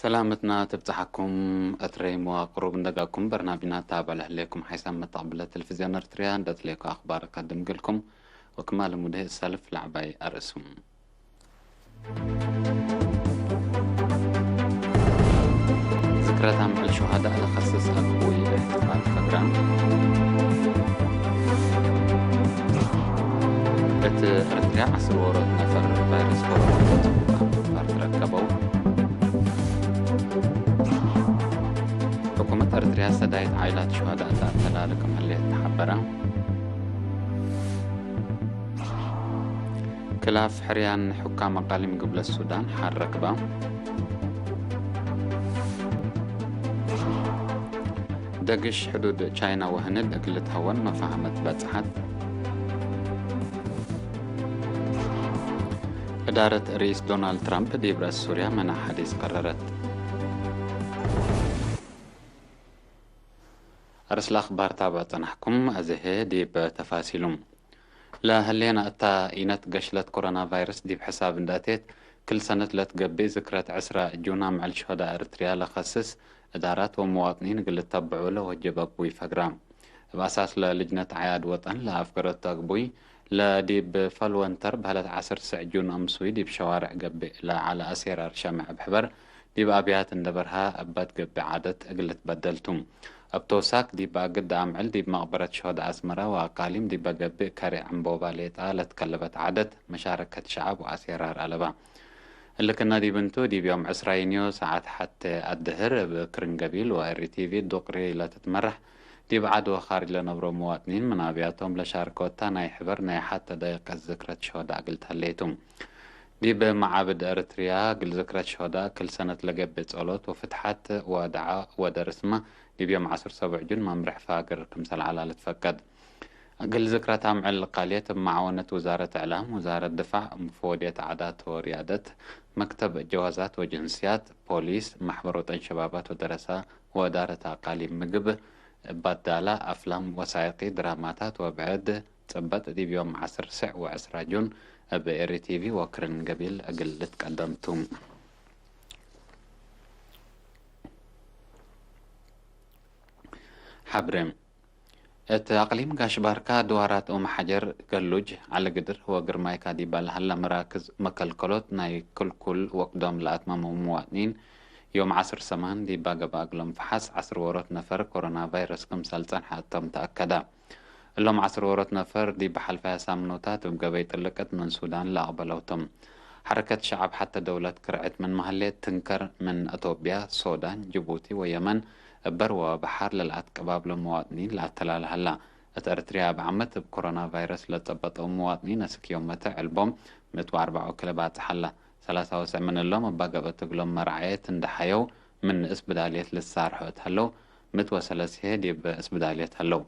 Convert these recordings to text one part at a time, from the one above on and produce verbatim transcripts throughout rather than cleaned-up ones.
ሰላምትና ትብጽሐኩም። እትረይም ወቅሩብ እንደጋኩም በርናቢና ታበለ ህሌኩም ሓይሳም መተቅብለ ቴሌቪዝዮን ኤርትርያ እንደ ትሌኮ አኽባር ከድም ግልኩም። ወክማል ሙድህ እሰልፍ ለዕባይ አርእሱም። ዝክረት አምዕል ሹሃዳእ ለኸስስ አግቡይ እሕትፋል ፈግራም። እት ኤርትርያ ዐስር ወሮት ነፈር ቫይረስ ኮሮና ሞት እብ አፍር ትረከበው። ሕኩመት ኤርትርያ ሰዳይት ዓይላት ሹሃዳእ ተአተላለ ክም ህሌት ተሐበረ። ክላፍ ሕርያን ሕካም አቃሊም ግብለት ሱዳን ሐር ረክባ። ደግሽ ሕዱድ ቻይና ወህንድ እግል ልትሀወን መፋሀመት በጽሐት። እዳረት ርኢስ ዶናልድ ትራምፕ ዲብ ረአስ ሱርያ መናሕ ሐዲስ ቀረረት። አርእስ ለአኽባር ታብዕ ጸናሕኩም፣ አዜ ህዬ ዲብ ተፋሲሉ። ለህሌነ እታ ኢነት ገሽለት ኮሮና ቫይረስ ዲብ ሕሳብ እንደ አቴት፣ ክል ሰነት ለትገብእ ዝክረት ዕስራ ጁን አምዕል ሹሀዳእ ኤረትርያ ለከስስ እዳራት ወመዋጥኒን እግል ልተብዑ ለወጅብ አግቡይ ፈግራ። እብ አሳስ ለልጅነት ዐያድ ወጠን ለአፍገረቱ አግቡይ፣ ለዲብ ፈልወንተር በህለት ዐስር ስዕ ጁን አምሱይ ዲብ ሸዋርዕ ገብእ ለዐለ አሴራር ሸምዕ እብ ሕበር፣ ዲብ አብያት እንደ በርሀ እበ ትገብእ ዓደት እግል ልትበደል ቱ። እብ ተውሳክ፣ ዲብ አግድ አምዕል ዲብ መቅበረት ሹሀዳእ አስመረ ወአቃሊም ዲበ ገብእ ከሬዕ ዕንቦባ ሌጣ ለትከለበት ዓደት መሻረከት ሸዐብ ወአሴራር አለባ። እሊ ክእነ ዲብ እንቱ፣ ዲብ ዮም ዕስራ ዩንዮ ሰዓት ሐቴ አድህር እብ ክርን ገቢል ወኤሪ ቲቪ ዱቅሪ ለትትመረሕ፣ ዲብ ዐድ ወካርጅ ለነብሮ መዋጥኒን ምን አብያቶም ለሻርከወታ ናይ ሕበር ናይ ሐቴ ደቂቀት ዝክረት ሹሀዳእ እግል ተህሌ ቱ። ዲብ መዓብድ ኤረትርያ እግል ዝክረት ሹሀዳእ ክል ሰነት ለገብእ ጸሎት ወፍትሐት ወደዓ ወደርስመ ዲብ ዮም ዐስር ሰቡዕ ጁን መምርሕ ፋግር ክምሰል ዐለ ልትፈቀድ። እግል ዝክረት አምዕል ቃልየት እብ መዓወነት ውዛረት እዕላም፣ ውዛረት ድፋዕ፣ ሙፈወድየት ዓዳት ወርያደት፣ መክተብ ጀዋዛት ወጅንስያት፣ ፖሊስ፣ መሕበር ወጠን ሸባባት ወደረሳ ወእዳረት አቃሊም ምግብ፣ ባዳላ፣ አፍላም ወሳይቂ፣ ድራማታት ወብዕድ ጽበጥ ዲብ ዮም ዐስር ስዕ ወዕስራ ጁን እብ ኤሪ ቲቪ ወክርን ገቢል እግል ልትቀደም ቱ። ሐብሬም። እት አቅሊም ጋሽ ባርካ ድዋራት ኡም ሐጀር፣ ገሉጅ፣ ዐሊ ግድር ወግርማይካ ዲባ ለሀለ መራክዝ መከልከሎት ናይ ክልኩል ወቅዶም ለአትመመው መዋጥኒን፣ ዮም ዐስር ሰማን ዲባ ገብአ እግሎም ፈሐስ ዐስር ወሮት ነፈር ኮሮና ቫይረስ ክምሰል ጸንሐ እቶም ተአከደ። እሎም ዐስር ወሮት ነፈር ዲብ ሐልፈየ ሳምኖታት እብ ገበይ ጥልቅት ምን ሱዳን ለአቅበለው ቶም። ሐረከት ሸዐብ ሐቴ ደውለት ክርዕት ምንመ ሀሌት ትንከር ምን አቶብያ፣ ሶዳን፣ ጅቡቲ ወየመን እበር ወበሐር ለለአትቀባብሎ መዋጥኒን ለአተላለ ሀላ። እት ኤረትርያ እብ ዓመት እብ ኮሮና ቫይረስ ለጸበጠው መዋጥኒን አስክ ዮመተ ዕልቦም ምእት ወአርበዕ ወክልኤ ባጽሕ ሀላ። ሰላሳ ወስዕ ምን እሎም እባ ገብአት እግሎም መርዓየት እንደ ሐየው ምን እስብዳልየት ልሳርሖ እት ሀለው፣ ምእት ወሰለስ ህዬ ዲብ እስብዳልየት ሀለው።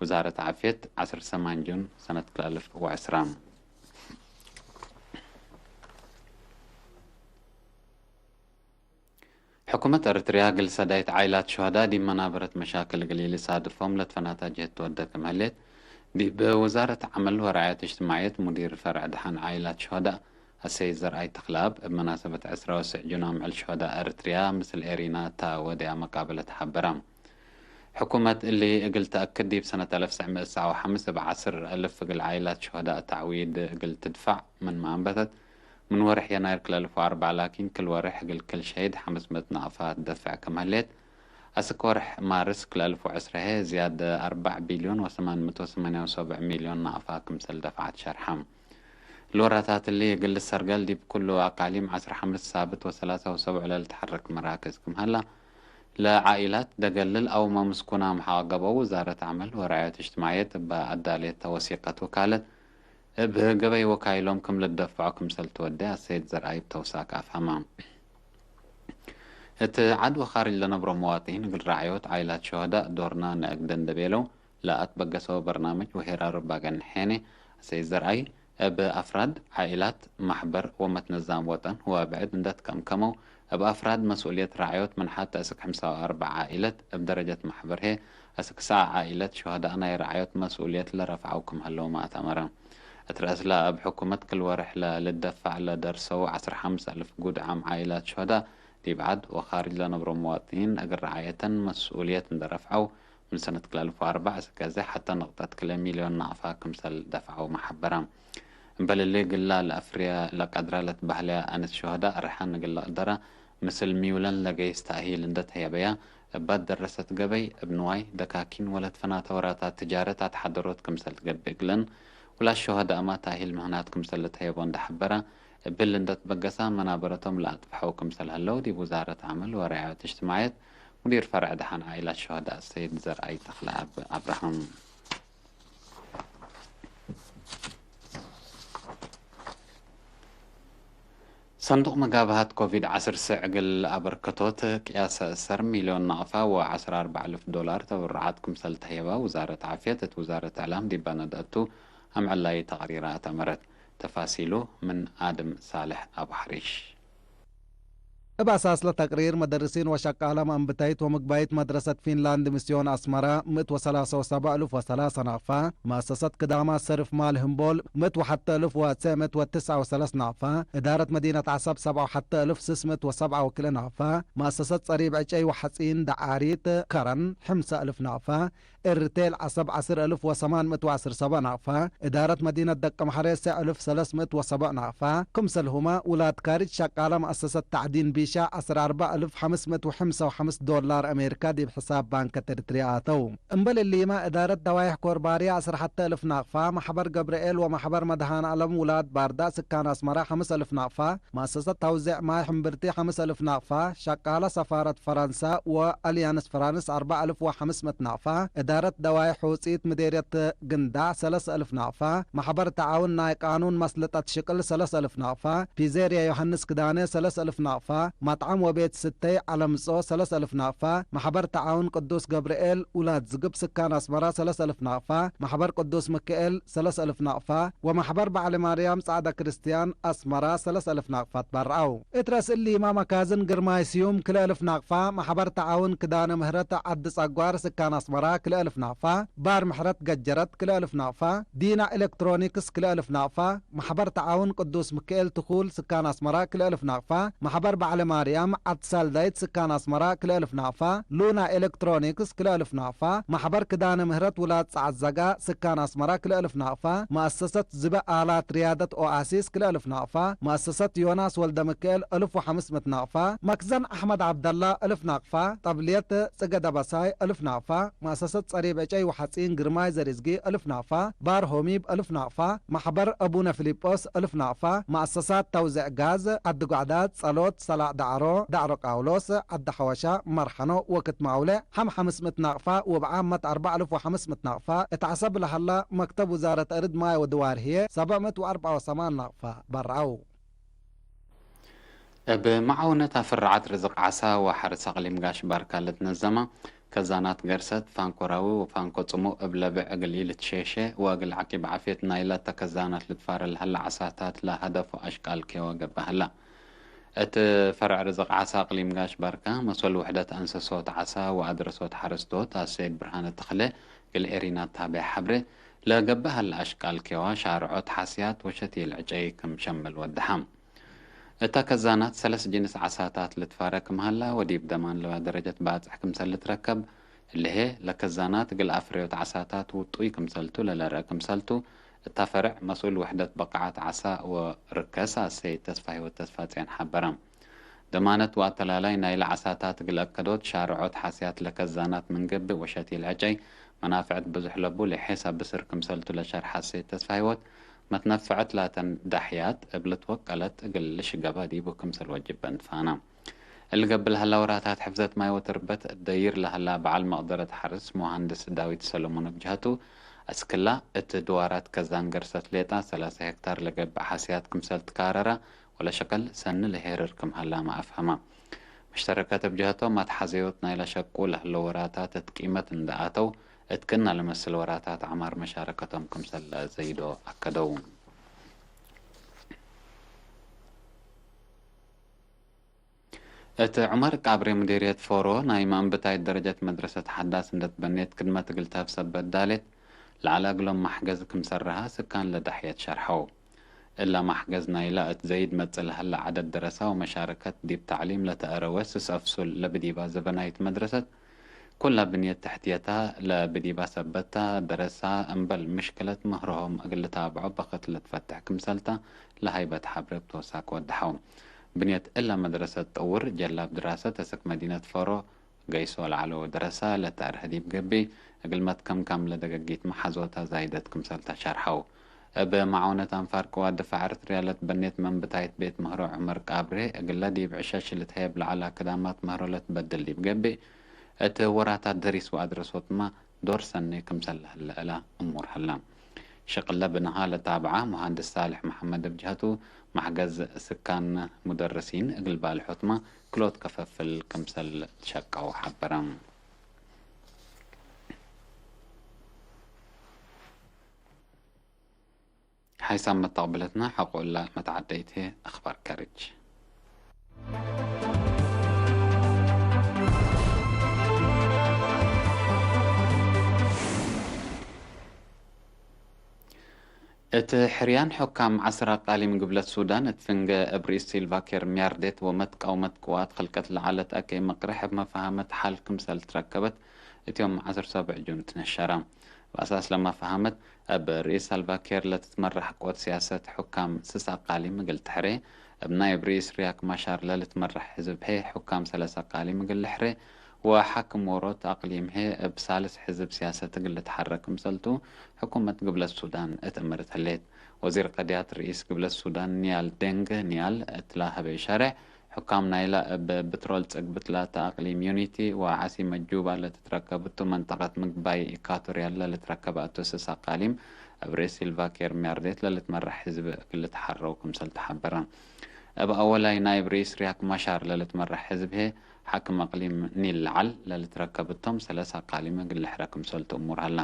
ውዛረት ዓፍየት፣ ዐስር ሰማን ጁን ሰነት ክልኤ አልፍ ወዐስራ። ሕኩመት ኤረትርያ እግል ሰዳይት ዓኢላት ሹሀዳእ ዲብ መናበረት መሻክል እግል ኢልሳድፎም ለትፈናታ ጀህት ትወደ ክም ህሌት፣ ዲብ ውዛረት ዐመል ወረዓየት እጅትማዕየት ሙዲር ፈርዕ ደሐን ዓኢላት ሹሀዳእ አሰይድ ዘርአይ ተኽለአብ፣ እብ መናሰበት ዕስራ ወስዕ ጁን አምዕል ሹሀዳእ ኤረትርያ ምስል ኤሪና እተ ወድያ መቃበለት ሐበረ። ሕኩመት እሊ እግል ተአክድ፣ ዲብ ሰነት አልፍ ወትሰዕ ምእት ወትስዐ ወሐምስ እብ ዐስር አልፍ እግል ዓኢላት ሹሀዳእ ተዕዊድ እግል ትድፋዕ ምንመ አንበተት፣ ምን ወርሕ የናይር ክልኤ አልፍ ወአርበዕ ላኪን፣ ክል ወርሕ እግል ክል ሸሂድ ሐምስ ምእት ናቅፋ ትደፍዕ ክም ህሌት፣ አስክ ወርሕ ማርስ ክልኤ አልፍ ወዐስራ ህዬ ዝያድ አርበዕ ቢልዮን ወሰማን ምእት ወሰማንያ ወሰቡዕ ሚልዮን ናቅፋ ክምሰል ደፍዐት ሸርሐ። ለወራታት እሊ እግል ልሰርገል ዲብ ኩሉ አቃሊም ዐስር ሐምስ ሳብት ወሰላሳ ወሰቡዕ ለልትሐረክ መራክዝ ክም ሀላ፣ ለዓኢላት ደገልል አው መምስኩናም ሐቀ ገብአው ውዛረት ዐመል ወረዓየት እጅትማዕየት እበ አዳሌተ ወሲቀት ወካለት እብ ገበይ ወካይሎም ክም ልትደፈዖ ክምሰል ትወዴ አሰይድ ዘርአይ እብ ተውሳክ አፍሀመ። እት ዐድ ወካርጅ ለነብሮ መዋጥኒን እግል ራዕዮት ዓኢላት ሹሀዳእ ዶርና ነአግደ እንዴ ቤለው፣ ለአትበገሰው በርናምጅ ወሄራሩ እባ ገንሐኔ፣ አሰይድ ዘርአይ፣ እብ አፍራድ፣ ዓኢላት፣ መሕበር ወመትነዛም ወጠን ወብዕድ እንዴ ትከምከመው፣ እብ አፍራድ መስኡልየት ራዕዮት ምን ሐቴ አስክ ሐምሳ ወአርበዕ ዓኢለት፣ እብ ደረጀት መሕበር ህዬ አስክ ሰዓ ዓኢለት ሹሀዳእ ናይ ራዕዮት መስኡልየት ለረፍዐው ክም ሀለውመ አትአመረ። እት ረአስለ እብ ሕኩመት ክል ወርሕ ለልደፋዕ ለደርሰው ዐስር ሐምስ አልፍ ጉድዓም ዓኢላት ሹሀዳእ፣ ዲብ ዐድ ወካርጅ ለነብሮ መዋጥኒን እግል ረዓየተን መስኡልየት እንዴ ረፍዐው፣ ምን ሰነት ክልኤ አልፍ ወአርበዕ እስከ አዜ ሐተ ንቅጠት ክልኤ ሚልዮን ናቅፋ ክምሰል ደፍዐውመ ሐበረ። እምበል እሊ፣ እግላ ለአፍርየ ለቀድረ ለትበህለየ አንስ ሹሀዳእ ርሐን እግል ልቅደረ፣ ምስል ሚውለን ለገይስ ተእሂል እንዴ ተህየበየ፣ እበ ደረሰት ገበይ፣ እብ ንዋይ፣ ደካኪን ወለትፈናተ ወራታት ትጃረት አትሐደሮት ክምሰል ትገብእ እግለን፣ ውላድ ሹሀዳእመ ተእሂል ምህናት ክምሰል ልትህየቦ እንዴ ሐበረ፣ እብል እንዴ ትበገሰ መናበረቶም ለአጥፍሐው ክምሰል ህለው ዲብ ውዛረት ዐመል ወረዓየት እጅትማዕየት ሙዲር ፈርዕ ደሐን ዓኢላት ሹሀዳእ ሰይድ ዘርአይ ተክለአብ አብርሃም። ሰንዱቅ መጋብሀት ኮቪድ ዐስር ስዕ እግል አበርከቶት ቅያሰ ዐስር ሚልዮን ናቅፋ ወዐስር አርበዕ አልፍ ዶላር ተበሩዓት ክምሰል ተህየበ ውዛረት ዓፍየት እት ውዛረት እዕላም ዲብ በነደቱ አምዕላይ ተቅሪረ አተመረት። ተፋሲሉ ምን አድም ሳልሕ አቡ ሐሪሽ። እብ አሳስ ለተቅሪር፣ መደርሲን ወሸቃለ መአንብታይት ወምግባይት መድረሰት ፊንላንድ ሚስዮን አስመረ፣ ምእት ወሰላሰ ወሰብዕ እልፍ ወሰላሰ ናቅፋ፣ መአሰሰት ክዳማት ሰርፍ ማል ህምቦል፣ ምእት ወሐተ እልፍ ወትሰዕ ምእት ወትስዐ ወሰለስ ናቅፋ፣ እዳረት መዲነት ዐሰብ፣ ሰብዓ ወሐተ እልፍ ስስ ምእት ወሰብዓ ወክልኤ ናቅፋ፣ መአሰሰት ጸሪብ ዕጨይ ወሐጺን ደዓሪት ከረን፣ ሕምሰ እልፍ ናቅፋ፣ ኤርቴል ዐሰብ ዐስር እልፍ ወሰማን ምእት ወዐስር ሰብዕ ናቅፋ፣ እዳረት መዲነት ደቀምሐሬ ሰዕ እልፍ ሰለስ ምእት ወሰብዕ ናቅፋ፣ ክምሰልሁመ ውላድ ካርጅ ሸቃለ መአሰሰት ተዕዲን ቢሻ ዐስር አርበዕ እልፍ ሐምስ ምእት ወሐምሰ ወሐምስ ዶላር አሜሪካ ዲብ ሕሳብ ባንከት ኤርትርያ አተው። እምበል እሊመ እዳረት ደዋይሕ ኮርባርያ ዐስር ሐተ እልፍ ናቅፋ፣ መሕበር ገብርኤል ወመሕበር መድሃን አለም ውላድ ባርዳ ስካን አስመራ ሐምስ እልፍ ናቅፋ፣ መአሰሰት ተውዜዕ ማይ ሕምብርቲ ሐምስ እልፍ ናቅፋ፣ ሸቃለ ሰፋረት ፈረንሳ ወአልያንስ ፍራንስ አርበዕ እልፍ ወሐምስ ምእት ናቅፋ፣ እዳረት ደዋይ ሑጺት ምዴርየት ግንዳዕ ሰለስ እልፍ ናቅፋ፣ መሕበር ተዓውን ናይ ቃኑን መስለጠት ሽቅል ሰለስ እልፍ ናቅፋ፣ ፒዜርያ ዮሐንስ ክዳነ ሰለስ እልፍ ናቅፋ፣ መጥዐም ወቤት ስተይ ዐለምጾ ሰለስ እልፍ ናቅፋ፣ መሕበር ተዓውን ቅዱስ ገብርኤል ውላድ ዝግብ ስካን አስመራ ሰለስ እልፍ ናቅፋ፣ መሕበር ቅዱስ ምክኤል ሰለስ እልፍ ናቅፋ፣ ወመሕበር በዐሊ ማርያም ጸዕደ ክርስትያን አስመራ ሰለስ እልፍ ናቅፋ ትበርዐው። እት ረእስ እሊመ መካዝን ግርማይ ስዩም ክልኤ እልፍ ናቅፋ፣ መሕበር ተዓውን ክዳነ ምህረት ዐዲ ጸጓር ስካን አስመራ ክልኤ እልፍ ናቅፋ፣ ባር ምሕረት ገጀረት ክልኤ እልፍ ናቅፋ፣ ዲና ኤሌክትሮኒክስ ክልኤ እልፍ ናቅፋ፣ መሕበር ተዓውን ቅዱስ ምክኤል ትኩል ስካን አስመራ ክልኤ እልፍ ናቅፋ፣ መሕበር በዐሊ ማርያም ዐዲ ሳልዳይት ስካን አስመራ ክልኤ እልፍ ናቅፋ፣ ሉና ኤሌክትሮኒክስ ክልኤ እልፍ ናቅፋ፣ መሕበር ክዳነ ምህረት ውላድ ጸዐዘጋ ስካን አስመራ ክልኤ እልፍ ናቅፋ፣ መአሰሰት ዝበ አላት ርያደት ኦአሲስ ክልኤ እልፍ ናቅፋ፣ መአሰሰት ዮናስ ወልደምክኤል እልፍ ወሐምስ ምእት ናቅፋ፣ መክዘን አሕመድ ዐብደላ እልፍ ናቅፋ፣ ጠብልየት ጽገ ደበሳይ እልፍ ናቅፋ፣ መአሰሰት ጸሪብ ዕጨይ ወሐጺን ግርማይ ዘርዝጊ እልፍ ናቅፋ፣ ባር ሆሚብ እልፍ ናቅፋ፣ መሕበር አቡነ ፊልጶስ እልፍ ናቅፋ፣ መአሰሳት ተውዜዕ ጋዝ፣ ዐዲ ጓዕዳት፣ ጸሎት፣ ሰላዕ ዳዕሮ፣ ዳዕሮ ቃውሎስ፣ ዐዲ ሐወሻ፣ መርሐኖ ወክትማውለ፣ ሐም ሐምስ ምእት ናቅፋ፣ ወብዓመት አርበዕ እልፍ ወሐምስ ምእት ናቅፋ፣ እት ዐሰብ ለሀላ መክተብ ውዛረት እርድ ማይ ወድዋር ህዬ፣ ሰብዕ ምእት ወአርበዕ ወሰማን ናቅፋ በርዐው። እብ መዓውነት አፍርዓት ርዝቅ ዐሳ ወሐርስ አቅሊም ጋሽ ባርካ ለትነዘመ ከዛናት ገርሰት ፋንኮራዊ ወፋንኮ ጽሙእ እብ ለብዕ እግል ኢልትሼሼ ወእግል ዐቂብ ዓፍየት ናይለ ተከዛናት ልትፋረ ለሀለ ዐሳታት ለሀደፉ አሽቃል ኬወ ገብአ ሀላ። እት ፈርዕ ርዝቅ ዐሳ አቅሊም ጋሽ ባርካ፣ መስኡል ውሕደት አንሰሶት ዐሳ ወአድረሶት ሐረስቶት አሰይድ ብርሃነ ተኽለ እግል ኤሪና ታቤዕ ሐብሬ፣ ለገብአ ሀለ አሽቃል ኬዋ ሻርዖት ሐስያት ወሸቲል ዕጨይ ክም ሸምል ወደሐ። እተ ከዛናት ሰለስ ጅንስ ዐሳታት ልትፋረ ክም ሀላ ወዲብ ደማን ለዋ ደረጀት ባጽሕ ክምሰል ልትረከብ፣ እሊ ህዬ ለከዛናት እግል አፍረዮት ዐሳታት ውጡይ ክምሰልቱ ለለርአ ክምሰልቱ፣ እታ ፈርዕ መስኡል ውሕደት በቃዓት ዐሳ ወርከስ አሰይድ ተስፋ ህይወት ተስፋጽዮን ሐበረ። ደማነት ወአተላላይ ናይለ ዐሳታት እግል አከዶት ሻርዖት ሐስያት ለከዛናት ምን ገብእ ወሸቲል ዕጨይ መናፍዕት ብዙሕ ለቡ ለሔሳብ ብስር ክምሰልቱ ለሸርሐ አሰይድ ተስፋ ህይወት፣ መትነፈዐት ላተን ዳሕያት እብ ልትወቀለት እግል ልሽገባ ዲቡ ክምሰል ወጅበን ትፋና። እሊ ገብእ ለሀላ ወራታት ሕፍዘት ማይ ወትርበት ደይር ለሀላ በዐል መቅደረት ሐርስ ሙሃንድስ ዳዊት ሰለሞን እብ ጀሀቱ፣ አስክላ እት ድዋራት ከዛን ገርሰት ሌጣ ሰላሰ ሄክታር ለገብእ ሐስያት ክምሰል ትካረረ ወለሸቀል ሰኒ ለሄርር ክም ሀላመ አፍሀመ። መሽተረከት እብ ጀሀቶም አትሐዘዮት ናይለ ሸቁ ለህለው ወራታት እት ቂመት እንዴ አተው፣ እት ክእነ ለመስል ወራታት ዐማር መሻረከቶም ክምሰል ለዘይዶ አከደው። እት ዑመር ቃብሬ ሙዲርየት ፎሮ ናይ መአንብታይት ደረጀት መድረሰት ሐዳስ እንዴ ትበኔት ክድመት እግል ተህብ ሰበት ዳሌት፣ ለዐለ እግሎም መሕገዝ ክም ሰርሀ ስካን ለዳሕየት ሸርሐው። እለ መሕገዝ ናይላ እት ዘይድ መጽእ ለሀለ ዐደድ ደረሳ ወመሻረከት ዲብ ተዕሊም ለተአረወ ስስ አፍሱል ለብዲባ ዘበናይት መድረሰት፣ ኩላ ብንየት ተሕትየታ ለብዲባ ሰበታ ደረሳ እምበል ምሽክለት ምህሮሆም እግል ልታብዖ በክት ልትፈትሕ ክምሰልታ ለሀይበት ሐብሬ ብተውሳክ ወደሐው። ብንየት እለ መድረሰት ጥውር ጀላብ ድራሰት እስክ መዲነት ፈሮ ገይሶ ለዐለው ደረሳ ለተአርህ ዲብ ገብእ፣ እግል መትከምካም ለደገጊት መሓዞታ ዛይደት ክምሰልታ ሸርሐው። እብ መዓውነት አንፋር ቅዋት ድፋዕ ኤረትርያ ለትበኔት መንብታይት ቤት ምህሮ ዑመር ቃብሬ፣ እግለ ዲብ ዕሸሽ ልትሀየብ ለዐላ ክዳማት ምህሮ ለትበድል ዲብ ገብእ፣ እት ወራታት ደሪስ ወአድረሶትማ ዶር ሰኔ ክምሰል ለህለ እላ እሙር ሀላ። ሽቅለ ብንሃ ለታብዓ መሃንድስ ሳልሕ መሐመድ እብ ጀሀቱ፣ መሕገዝ ስካን ሙደርሲን እግል ባልሖትማ ክሎት ከፈፍል ክምሰል ትሸቀው ሐበረ። ሓይሳም መተቅብለትና ሐቆ እላ መትዓደይት ህዬ አኽባር ከርጅ። እት ሕርያን ሑካም ዐስር አቃሊም ግብለት ሱዳን፣ እት ፍንገ እብ ርኢስ ሲልቫ ኬር ሚያርዴት ወመትቃውመት ቅዋት ክልቀት ለዐለት አከይ መቅርሕ እብ መፋሀመት ሐል ክምሰል ትረከበት፣ እት ዮም ዐስር ሰብዕ ጁን ትነሸረ። በአሳስ ለመፋሀመት፣ እብ ርኢስ ሳልቫ ኬር ለትትመራሕ ቅወት ሲያሰት ሑካም ስስ አቃሊም እግል ትሕሬ፣ እብ ናይብ ርኢስ ሪያክ ማሻር ለልትመራሕ ሕዝብ ህዬ ሑካም ሰለስ አቃሊም እግል ልሕሬ፣ ወሓክም ዎሮት አቅሊም ህዬ እብ ሳልስ ሕዝብ ሲያሰት እግል ልትሐረክ ክምሰልቱ፣ ሕኩመት ግብለት ሱዳን እት እምርት ህሌት። ወዚር ቀድያት ርኢስ ግብለት ሱዳን ኒያል ዴንግ ኒያል እት ለሀበዩ ሸሬሕ፣ ሑካም ናይላ እብ ብትሮል ጽግብት ላተ አቅሊም ዩኒቲ ወዓሲመት ጁባ ለትትረከብ እቱ መንጠቀት ምግባይ ኢኳቶርያል ለልትረከበ እቱ ስስ አቃሊም፣ እብ ርኢስ ሲልቫ ኬር ሚያርዴት ለልትመራሕ ሕዝብ እግል ልትሐረው ክምሰል ተሐበረ። እብ አወላይ ናይብ ርኢስ ሪያክ ማሻር ለልትመራሕ ሕዝብ ህዬ፣ ሓክም አቅሊም ኒል ለዐል ለልትረከብ እቶም ሰለስ አቃሊም እግል ልሕረ ክምሰልቱ እሙር ሀላ።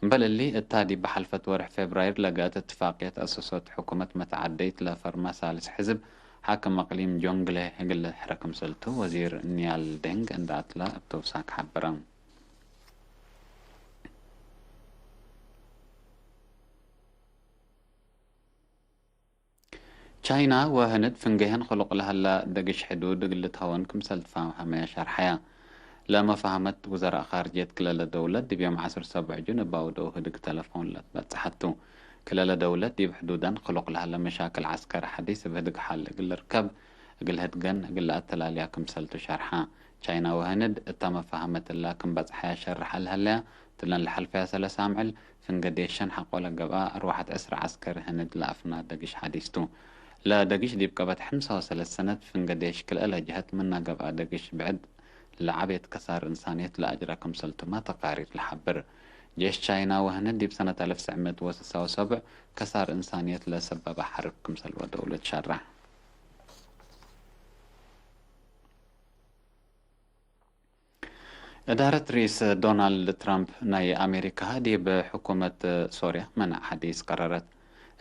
እምበል እሊ፣ እታ ዲብ ሐልፈት ወርሕ ፌብራይር ለገአት እትፋቅየት አሰሶት ሕኩመት መትዓደይት ለፈርመ ሳልስ ሕዝብ፣ ሓክም አቅሊም ጆንግሌ እግል ልሕረ ክምሰልቱ ወዚር ኒያል ዴንግ እንደ አትላ እብ ተውሳክ ሐበረ። ቻይና ወህንድ ፍንጌህን ክሉቅ ለሀላ ደግሽ ሕዱድ እግል ልትሀወን ክምሰል ትፋሀመያ ሸርሐያ። ለመፋሀመት ውዘራእ ካርጅየት ክለለ ደውለት ዲብ ዮም ዐስር ሰብዕ ጁን እብ አውደው ህድግ ተለፎን ለትበጽሐቱ። ክለለ ደውለት ዲብ ሕዱደን ክሉቅ ለሀለ መሻክል ዐስከሪ ሐዲስ እብ ህድግ ሐል እግል ልርከብ፣ እግል ህድገን እግል ለአተላልያ ክምሰልቱ ሸርሐ። ቻይና ወህንድ እተ መፋሀመት እላ ክም በጽሐያ ሸርሐ ለሀለያ፣ እትለን ለሐልፈያ ሰለስ አምዕል፣ ፍንገ ዴሸን ሐቆ ለገብአ አርወሐት ዕስረ ዐስከር ህንድ ለአፍና ደግሽ ሐዲስ ቱ። ለደግሽ ዲብ ቀበት ሐምሳ ወሰለስ ሰነት ፍንገ ዴሽ ክልኤ ለጀሀት ምና ገብአ ደግሽ ብዕድ ለዐቤት ከሳር እንሳንየት ለአጅረ ክምሰልቱመ ተቃሪር ለሐብር። ጄሽ ቻይና ወህንድ ዲብ ሰነት አልፍ ትስዕ ምእት ወስሳ ወሰብዕ ከሳር እንሳንየት ለሰበበ ሐርብ ክምሰል ወደውለት ሸረሕ። እዳረት ርኢስ ዶናልድ ትራምፕ ናይ አሜሪካ ዲብ ሕኩመት ሶርያ መናዕ ሐዲስ ቀረረት።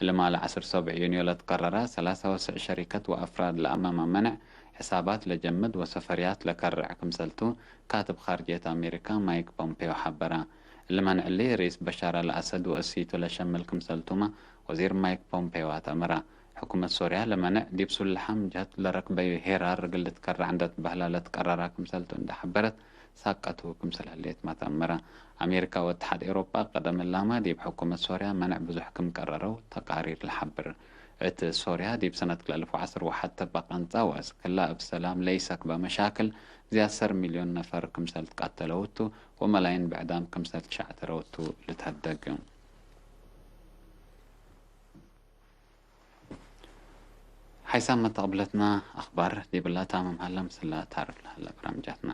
እሊ ማለ ዐስር ሰብዕ ዩንዮ ለትቀረረ ሰላሳ ወስዕ ሸሪከት ወአፍራድ ለአመመ መነዕ ሕሳባት ለጀምድ ወሰፈርያት ለከርዕ ክምሰልቱ ካትብ ካርጅየት አሜሪካ ማይክ ፖምፔዮ ሐበረ። እሊ መነዕ እሊ ርኢስ በሻር አልአሰድ ወእሲቱ ለሸምል ክምሰልቱመ ወዚር ማይክ ፖምፔዮ አትአመረ። ሕኩመት ሶርያ ለመነዕ ዲብ ሱልሓም ጀህት ለረክበዩ ሄራር እግል ልትከረዕ እንደ ትበህላ ለትቀረራ ክምሰልቱ እንደ ሐበረት ሳቀቱ ክምሰል ህሌት ማ ተአመረ። አሜሪካ ወእትሓድ ኤውሮጳ ቀደም እላመ ዲብ ሕኩመት ሶርያ መነዕ ብዙሕ ክም ቀረረው ተቃሪር ለሐብር። እት ሶርያ ዲብ ሰነት ክልኤ አልፍ ወዐስር ወሐተ በቀንጻ ወእስክላ እብ ሰላም ለኢሰክበ መሻክል ዝያድ ሰር ሚልዮን ነፈር ክምሰል ትቃተለው ቱ ወመላይን ብዕዳም ክምሰል ትሸዕተረው ቱ ልትሀደግ። ሓይሳም መተቅብለትና አኽባር ዲብላ ታምም ሀለ። ምስላ ታርፍ ለሀለ በራምጃትና።